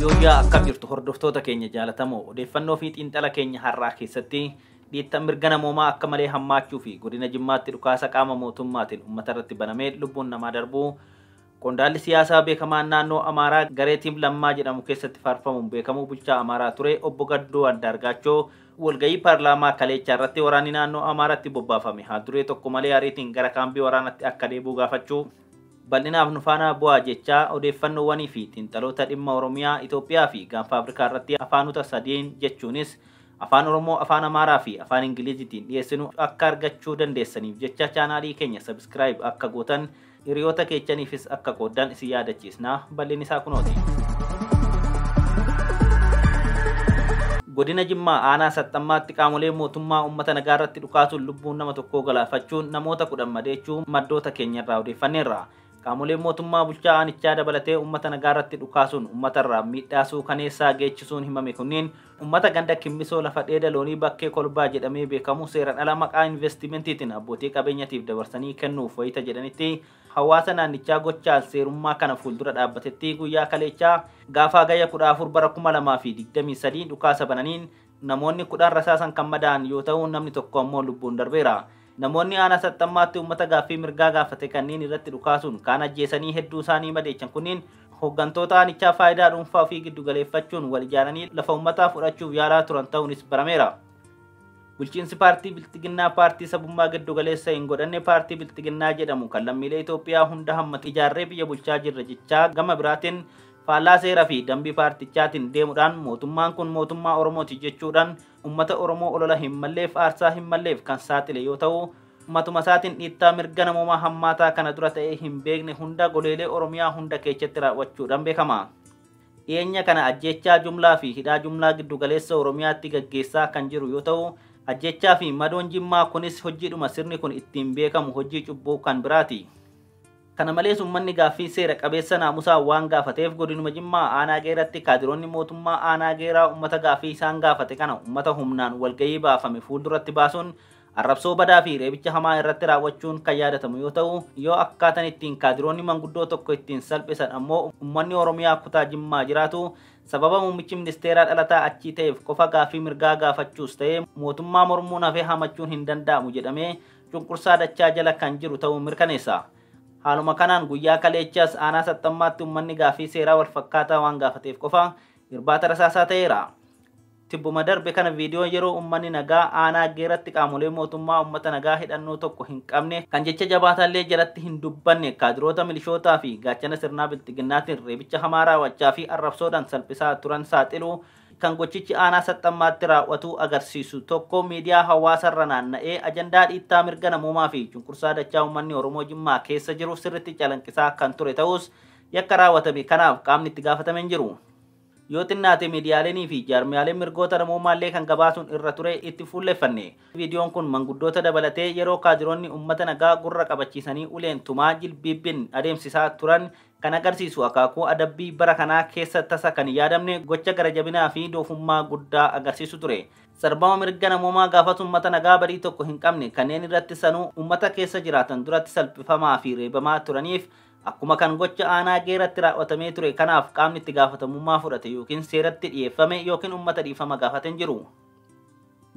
Yooyyaa akkam jirtu hordoftoota keenya jaalatamoo odeeffannoo fi xiinxala keenya har'aa keessatti dhiittaan mirga namoomaa akka malee hammaachuu fi godina Jimmaatti dhukaasa qaama mootummaatiin uummata irratti banamee lubbuun namaa darbuu qondaalli siyaasaa beekamaan naannoo Amaaraa garee Tiim Lammaa jedhamu keessatti faarfamuun beekamuu bulchaa Amaaraa ture obbo Gadduu Andaargaachoo walgayii paarlaamaa kaleechaa irratti waraanni naannoo Amaaraatti bobbaafame haalduree tokko malee ariitiin gara kaambii waraanaatti akka deebi'u gaafachuu bal'inaaf nu faana bu'aa jechaa odeeffannoowwanii fi xiinxaloota dhimma Oromiyaa, Itoophiyaa fi gaanfa Afrikaa irratti afaanota sadiin jechuunis afaan Oromoo, afaan Amaaraa fi afaan Ingiliziitiin dhiyeessinu akka argachuu dandeessaniif jecha chaanaalii keenya subscribe akka gootan hiriyoota keessaniifis akka qooddan isin yaadachiisna. Bal'inni isaa kunooti. Godina Jimmaa aanaa Saxxammaatti qaamolee mootummaa uummata nagaa irratti dhukaasuun lubbuun nama tokkoo galaafachuun namoota 10 madeechuu maddoota keenyarraa odeeffanneerra. Qaamoleen mootummaa bulchaa aanichaa dabalatee uummata nagaa irratti dhukaasuun uummatarraa miidhaa suukaneessaa geechisuun himame kunneen uummata ganda Kimmisoo lafa dheeda loonii bakkee kolbaa jedhamee beekamu seeraan ala maqaa investimentiitiin abbootii qabeenyatiif dabarsanii kennuuf wayita jedhanitti hawaasa naannichaa gochaan seerummaa kana fuuldura dhaabbatetti guyyaa kaleechaa gaafa Hagayya 14 bara 2023 dhukaasa bananiin namoonni 10 rasaasan kan madaa'an yoo ta'u namni tokko ammoo lubbuun darbeera. Namoonni aanaa Saxxammaatti uummata gaaffii mirgaa gaafate kanneen irratti dhukaasuun kaan ajjeesanii hedduu isaanii madeechan kunneen hooggantoota aanichaa faayidaa dhuunfaa ofii giddu galeeffachuun wal ijaaranii lafa uummataa fudhachuuf yaalaa turan ta'uunis barameera. Bulchiinsi paartii Bilxiginnaa paartii sabummaa giddu galeessa hin godhanne paartii Bilxiginnaa jedhamu kan lammiilee Itoophiyaa hunda hammate ijaarree biyya bulchaa jirra jechaa gama biraatiin faallaa seeraa fi dambii paartichaatiin deemuudhaan mootummaan kun mootummaa Oromooti jechuudhaan uummata Oromoo olola hin malleef aarsaa hin malleef kan saaxile yoo ta'u matuma isaatiin dhiittaa mirga namoomaa hammaataa kana dura ta'ee hin beekne hunda goleelee Oromiyaa hunda keessatti raawwachuudhaan beekama. Dhiyeenya kana ajjeechaa jumlaa fi hidhaa jumlaa giddu galeessa Oromiyaatti gaggeessaa kan jiru yoo ta'u ajjeechaa fi madoon Jimmaa kunis hojiidhuma sirni kun ittiin beekamu hojii cubbuu kan biraati. Kana malees uummanni gaaffii seera qabeessa naamusaa waan gaafateef godinuma Jimmaa aanaa Geeratti kaadiroonni mootummaa aanaa Geeraa uummata gaaffii isaan gaafate kana uummata humnaan walgayii baafame fuulduratti baasuun arrabsoo badaa fi reebicha hamaa irratti raawwachuun kan yaadatamu yoo ta'u yoo akkaataan ittiin kaadiroonni manguddoo tokko ittiin salphisan ammoo uummanni Oromiyaa kutaa Jimmaa jiraatu sababa muummichi ministeeraa dhalataa achii ta'eef qofa gaaffii mirgaa gaafachuus ta'ee mootummaa mormuun hafee hamachuun hin danda'amu jedhamee cunqursaa dachaa jala kan jiru ta'uu mirkaneessa. Haaluma kanaan guyyaa kaleechas aanaa Saxxammaatti uummanni gaaffii seeraa wal fakkaataa waan gaafateef qofa irbaata rasaasaa ta'eera. Tibbuma darbe kana viidiyoon yeroo uummanni nagaa aanaa Geeratti qaamolee mootummaa uummata nagaa hidhannoo tokko hin qabne kan jecha jabaataallee jalatti hin dubbanne kaadiroota milishootaa fi gaachana sirnaa Bilxiginnaatiin reebicha hamaa raawwachaa fi arrabsoodhaan salphisaa turan saaxilu kan gochichi aanaa Saxxammaatti raawwatu agarsiisu tokko miidiyaa hawaasarra naanna'ee ajandaa dhiittaa mirga namoomaa fi cunqursaa dachaa uummanni Oromoo Jimmaa keessa jiru sirriitti calanqisaa kan ture ta'us yakka raawwatame kanaaf qaamni itti gaafatame hin jiru. Yoo xinnaate miidiyaaleenii fi jaarmiyaaleen mirgoota namoomaallee kan gabaasuun irra ture itti fuulleffanne. Viidiyoon kun manguddoota dabalatee yeroo kaadiroonni uummata nagaa gurra qabachiisanii uleen tumaa jilbiibbin adeemsisaa turan kan agarsiisu akaakuu adabbii bara kanaa keessa tasa kan yaadamne gocha gara jabinaa fi doofummaa guddaa agarsiisu ture. Sarbama mirga namoomaa gaafatu uummata nagaa badii tokko hin qabne kanneen irratti sanuu uummata keessa jiraatan duratti salphifamaa fi reebamaa turaniif akkuma kan gocha aanaa Geeratti raawwatamee ture kanaaf qaamni itti gaafatamummaa fudhate yookiin seeratti dhiyeeffame yookiin uummata dhiifama gaafate hin jiru.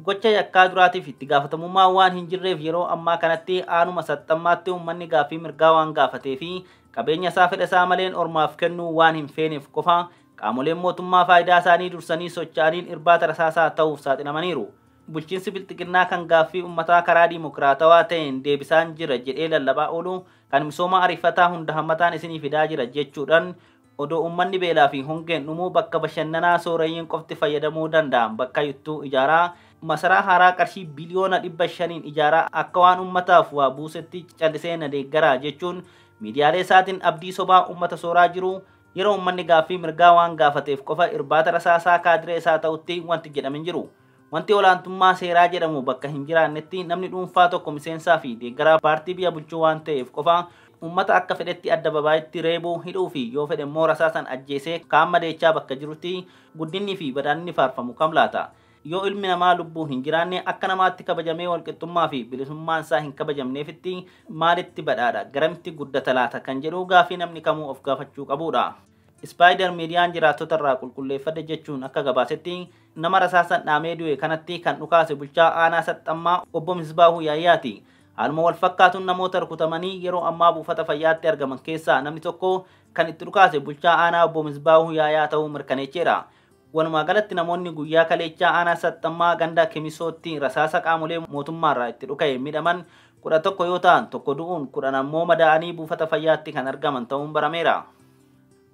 Gocha yakkaa duraatiif itti gaafatamummaa waan hin jirreef yeroo ammaa kanatti aanuma Saxxammaatti uummanni gaaffii mirgaa waan gaafatee fi qabeenya isaa fedha isaa maleen ormaaf kennuu waan hin feeneef qofa qaamoleen mootummaa faayidaa isaanii dursanii socho'aniin irbaata rasaasaa ta'uuf saaxilamaniiru. Bulchiinsi Bilxiginnaa kan gaaffii uummataa karaa diimokiraatawaa ta'een deebisaan jira jedhee lallabaa oolu kan misooma ariifataa hunda hammataan isinii fidaa jira jechuudhaan odoo uummanni beelaa fi hongeen dhumuu bakka bashannanaa sooreyyiin qofti fayyadamuu danda'an bakka yuttuu ijaaraa masaraa haaraa qarshii biliyoona 500 ijaaraa akka waan uummataaf waa buusetti callisee na deeggaraa jechuun miidiyaalee isaatiin abdii sobaa uummata sooraa jiru yeroo uummanni gaaffii mirgaa waan gaafateef qofa irbaata rasaasaa kaadiree isaa ta'utti wanti jedhame hin jiru. Wanti olaantummaa seeraa jedhamu bakka hin jiraannetti namni dhuunfaa tokko miseensaa fi deeggaraa paartii biyya bulchuu waan ta'eef qofa uummata akka fedhetti adda babaayitti reebuu hidhuu fi yoo fedhe immoo rasaasan ajjeesee kaan madeechaa bakka jirutti guddinni fi badhaadhinni faarfamu kam laata? Yoo ilmi namaa lubbuun hin jiraanne akka namaatti kabajamee walqixxummaa fi bilisummaan isaa hin kabajamneefitti maalitti badhaadha garamitti guddata laata kan jedhu gaaffii namni kamuu of gaafachuu qabudha. Ispaayider miidiyaan jiraattota irraa qulqulleeffadhe jechuun akka gabaasetti nama rasaasan dhaamee du'e kanatti kan dhukaase bulchaa aanaa Saxxammaa obbo Misbaahuu Yaayyaati. Haaluma wal fakkaatuun namoota rukutamanii yeroo ammaa buufata fayyaatti argaman keessaa namni tokko kan itti dhukaase bulchaa aanaa obbo Misbaahuu Yaayyaa ta'uu mirkaneesseera. Walumaa galatti namoonni guyyaa kaleechaa aanaa Saxxammaa ganda Kemisootti rasaasa qaamolee mootummaarraa itti dhuka'e miidhaman 11 yoo ta'an tokko du'uun 10 ammoo madaa'anii buufata fayyaatti kan argaman ta'uun barameera.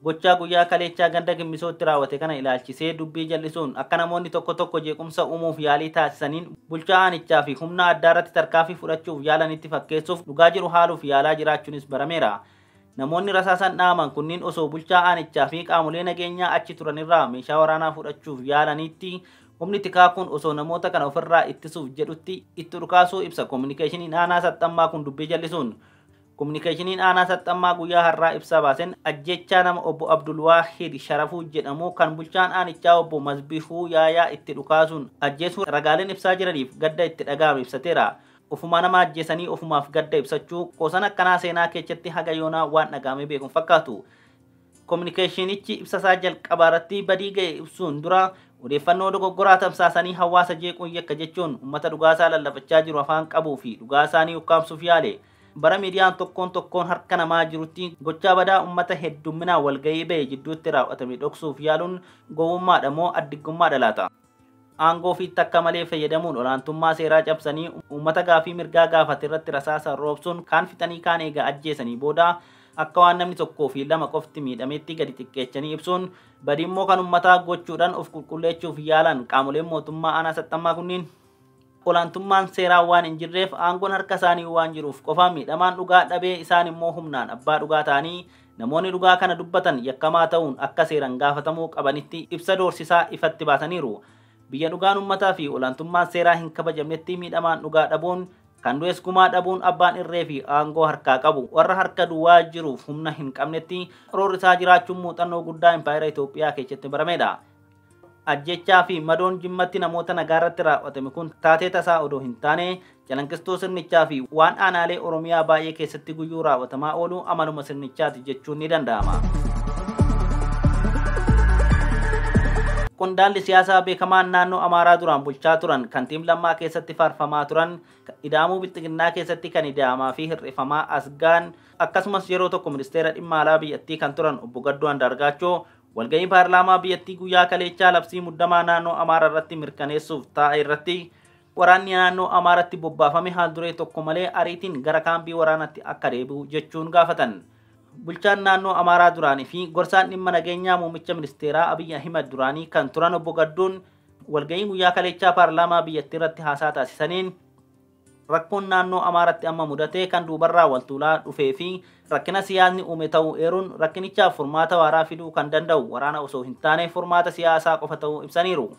Gochaa guyyaa kaleechaa ganda Kemisootti raawwate kana ilaalchisee dubbii jal'isuun akka namoonni tokko tokko jeequmsa uumuuf yaalii taasisaniin bulchaa aanichaa fi humna addaa irratti tarkaanfii fudhachuuf yaalanitti fakkeessuuf dhugaa jiru haaluuf yaalaa jiraachuunis barameera. Namoonni rasaasan dhaaman kunniin osoo bulchaa aanichaa fi qaamolee nageenyaa achi turanirraa meeshaa waraanaa fudhachuuf yaalanitti humni tikaa kun osoo namoota kana ofirraa ittisuuf jedhutti itti dhukaasuu ibsa koominikeeshiniin aanaa Saxxammaa kun dubbii jal'isuun. Koominikeeshiniin aanaa Saxxammaa guyyaa har'aa ibsa baaseen ajjechaa nama obbo Abdulwaahid Sharafuu jedhamu kan bulchaan aanichaa obbo Masbihuu Yaayaa itti dhukaasuun ajjeesuu ragaaleen ibsaa jiraniif gadda itti dhaga'ame ibsateera. Ofumaa nama ajjeesanii ofumaaf gadda ibsachuu qoosan akkanaa seenaa keessatti haga yoonaa waan dhaga'amee beekuun fakkaatu. Koominikeeshinichi ibsasaa jalqabaa irratti badii ga'e ibsuun dura odeeffannoo dogoggoraa tamsaasanii hawaasa jeequun yakka jechuun uummata dhugaasaa lallabachaa jiru afaan qabuu fi dhugaasaanii ukkaamsuuf yaale. Bara miidiyaan tokkoon tokkoon harka namaa jirutti gochaa badaa uummata heddumminaan walga'ii ba'e jidduutti raawwatame dhoksuuf yaaluun gowwummaadha moo addiggummaadha laata? Aangoo fi takka malee fayyadamuun olaantummaa seeraa cabsanii uummata gaafii mirgaa gaafate irratti rasaasa roobsuun kaan fixanii kaan eegaa ajjeesanii booda akka waan namni tokkoo fi lama qofti miidhametti gadi xiqqeechanii ibsuun badii immoo kan uummataa gochuudhaan of qulqulleechuuf yaalan qaamoleen mootummaa aanaa Saxxammaa kunniin olaantummaan seeraa waan hin jirreef aangoon harka isaanii waan jiruuf qofa miidhamaan dhugaa dhabee isaan immoo humnaan abbaa dhugaa ta'anii namoonni dhugaa kana dubbatan yakkamaa ta'uun akka seeraan gaafatamuu qabanitti ibsa doorsisaa ifatti baasaniiru. Biyya dhugaan uummataa fi olaantummaan seeraa hin kabajamnetti miidhamaan dhugaa dhabuun kan du'es gumaa dhabuun abbaan irree fi aangoo harkaa qabu warra harka duwwaa jiruuf humna hin qabnetti roorrisaa jiraachuun muuxannoo guddaa impaayera Itoophiyaa keessatti baramedha. Ajjechaa fi madoon Jimmatti namoota nagaa irratti raawwatame kun taatee tasaa odoo hin taane calanqistuu sirnichaa fi waan aanaalee Oromiyaa baay'ee keessatti guyyuu raawwatamaa oolu amaluma sirnichaati jechuun ni danda'ama. Qondaalli siyaasaa beekamaan naannoo Amaaraa duraan bulchaa turan kan Tiim Lammaa keessatti faarfamaa turan ida'amuu Bilxiginnaa keessatti kan ida'amaa fi hir'ifamaa asgaan akkasumas yeroo tokko ministeera dhimma alaa biyyattii kan turan obbo Gadduu Andaargaachoo walga'ii paarlaamaa biyyattii guyyaa kaleechaa labsii muddamaa naannoo Amaaraa irratti mirkaneessuuf taa'e irratti waraanni naannoo Amaaratti bobbaafame haal duree tokko malee ariitiin gara kaambii waraanatti akka deebi'u jechuun gaafatan. Bulchaan naannoo Amaaraa duraanii fi gorsaan dhimma nageenyaa muummicha ministeeraa Abiy Ahimad duraanii kan turan obbo Gadduun walga'ii guyyaa kaleechaa paarlaamaa biyyattii irratti haasaa taasisaniin rakkoon naannoo Amaaratti amma mudate kan duubarraa waltuulaa dhufee fi rakkina siyaasni uume ta'uu eeruun rakkinichaaf furmaata waaraa fiduu kan danda'u waraana osoo hin taane furmaata siyaasaa qofa ta'uu ibsaniiru.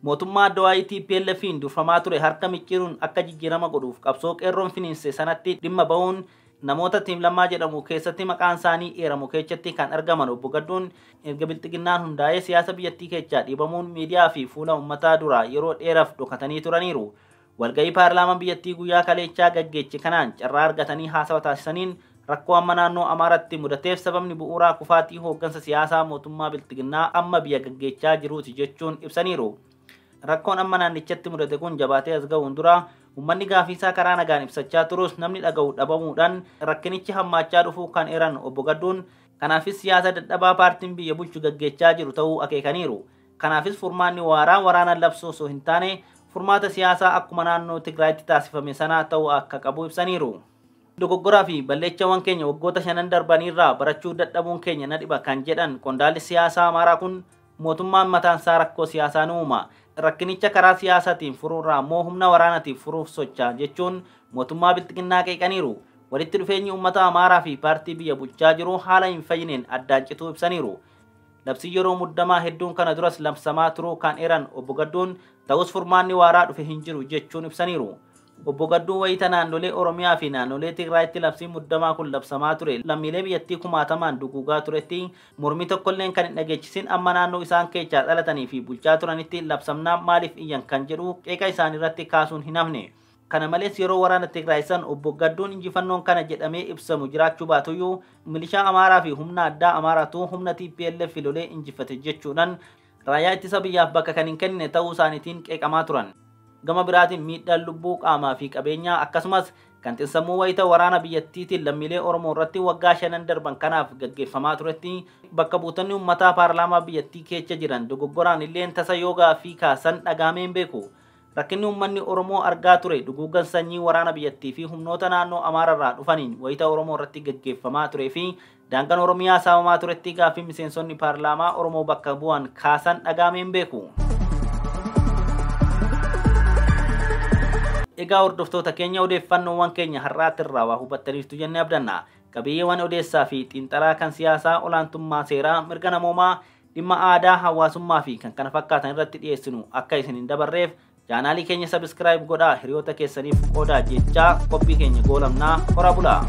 Mootummaa Addawaayii TPLF'n durfamaa ture harka micciiruun akka jijjiirama godhuuf qabsoo qeerroon finiinse sanatti dhimma ba'uun namoota Tiim Lammaa jedhamu keessatti maqaan isaanii eeramu keessatti kan argaman obbo Gadduun erga Bilxiginnaan hundaa'ee siyaasa biyyattii keessaa dhiibamuun miidiyaa fi fuula uummataa dura yeroo dheeraaf dhokatanii turaniiru. Walga'ii paarlaamaan biyyattii guyyaa kaleechaa gaggeeche kanaan carraa argatanii haasawa taasisaniin rakkoo amma naannoo Amaaratti mudateef sababni bu'uuraa kufaatii hooggansa siyaasaa mootummaa Bilxiginnaa amma biyya gaggeechaa jiruuti jechuun ibsaniiru. Rakkoon amma naannichatti mudate kun jabaatee as ga'uun dura uummanni gaafiisaa karaa nagaan ibsachaa turus namni dhaga'u dhabamuudhaan rakkinichi hammaachaa dhufuu kan eeran obbo Gadduun kanaafis siyaasa dadhabaa paartiin biyya bulchu gaggeechaa jiru ta'uu akeekaniiru. Kanaafis furmaanni waaraa waraana labsuu osoo hin taane furmaata siyaasaa akkuma naannoo Tigraayitti taasifame sanaa ta'uu akka qabu ibsaniiru. Dogoggoraa fi balleechawwan keenya waggoota 5 darbaniirraa barachuu dadhabuun keenya na dhiba kan jedhan qondaalli siyaasaa Amaaraa kun mootummaan mataan isaa rakkoo siyaasaa ni uuma. Rakkinicha karaa siyaasaatiin furuurraa immoo humna waraanaatiin furuuf socho'a jechuun mootummaa Bilxiginnaa qeeqaniiru. Walitti dhufeenyi uummata Amaaraa fi paartii biyya bulchaa jiru haala hin fayyineen addaan cituu ibsaniiru. Labsii yeroo muddamaa hedduun kana duras labsamaa turuu kan eeran obbo Gadduun ta'us furmaanni waaraa dhufe hin jiru jechuun ibsaniiru. Obbo Gadduun wayita naannolee Oromiyaa fi naannolee Tigraayitti labsiin muddamaa kun labsamaa ture lammiilee biyyattii kumaatamaan duguugaa turetti mormii tokkolleen kan hin dhageechisin amma naannoo isaan keessaa dhalatanii fi bulchaa turanitti labsamnaa maaliif iyyan kan jedhu qeeqa isaaniirratti kaasuun hin hafne. Kana malees yeroo waraana Tigraay san obbo Gadduun injifannoon kana jedhamee ibsamu jiraachuu baatuyyuu milishaa Amaaraa fi humna addaa Amaaraatu humna TPLF lolee injifate jechuudhaan raayyaa ittisa biyyaaf bakka kan hin kennine ta'uu isaaniitiin qeeqamaa turan. Gama biraatiin miidhaan lubbuu qaamaa fi qabeenyaa akkasumas kan xiinsammuu wayita waraana biyyattiitiin lammiilee Oromoo irratti waggaa shanan darban kanaaf gaggeeffamaa turetti bakka buutonni uummataa paarlaamaa biyyattii keessa jiran dogoggoraan illeen tasa yoo gaaffii kaasan dhagahamee hin beeku. Rakkinni uummanni Oromoo argaa ture duguuggan sanyii waraana biyyattii fi humnoota naannoo Amaararraa dhufaniin wayita Oromoo irratti gaggeeffamaa turee fi daangaan Oromiyaa saamamaa turetti gaaffii miseensonni paarlaamaa Oromoo bakka bu'an kaasan dhagahamee hin beeku. Egaa hordoftoota keenya odeeffannoowwan keenya har'aatti irraa waa hubattaniirtu jennee abdanna. Qabiyyeewwan odeessaa fi xiinxalaa kan siyaasaa olaantummaa seeraa mirga namoomaa dhimma aadaa hawaasummaa fi kan kana fakkaatan irratti dhiyeessinu akka isin hin dabarreef chaanaalii keenya sabiskiraayib godhaa hiriyoota keessaniif qoodaa jechaa qophii keenya goolabnaa hora bulaa.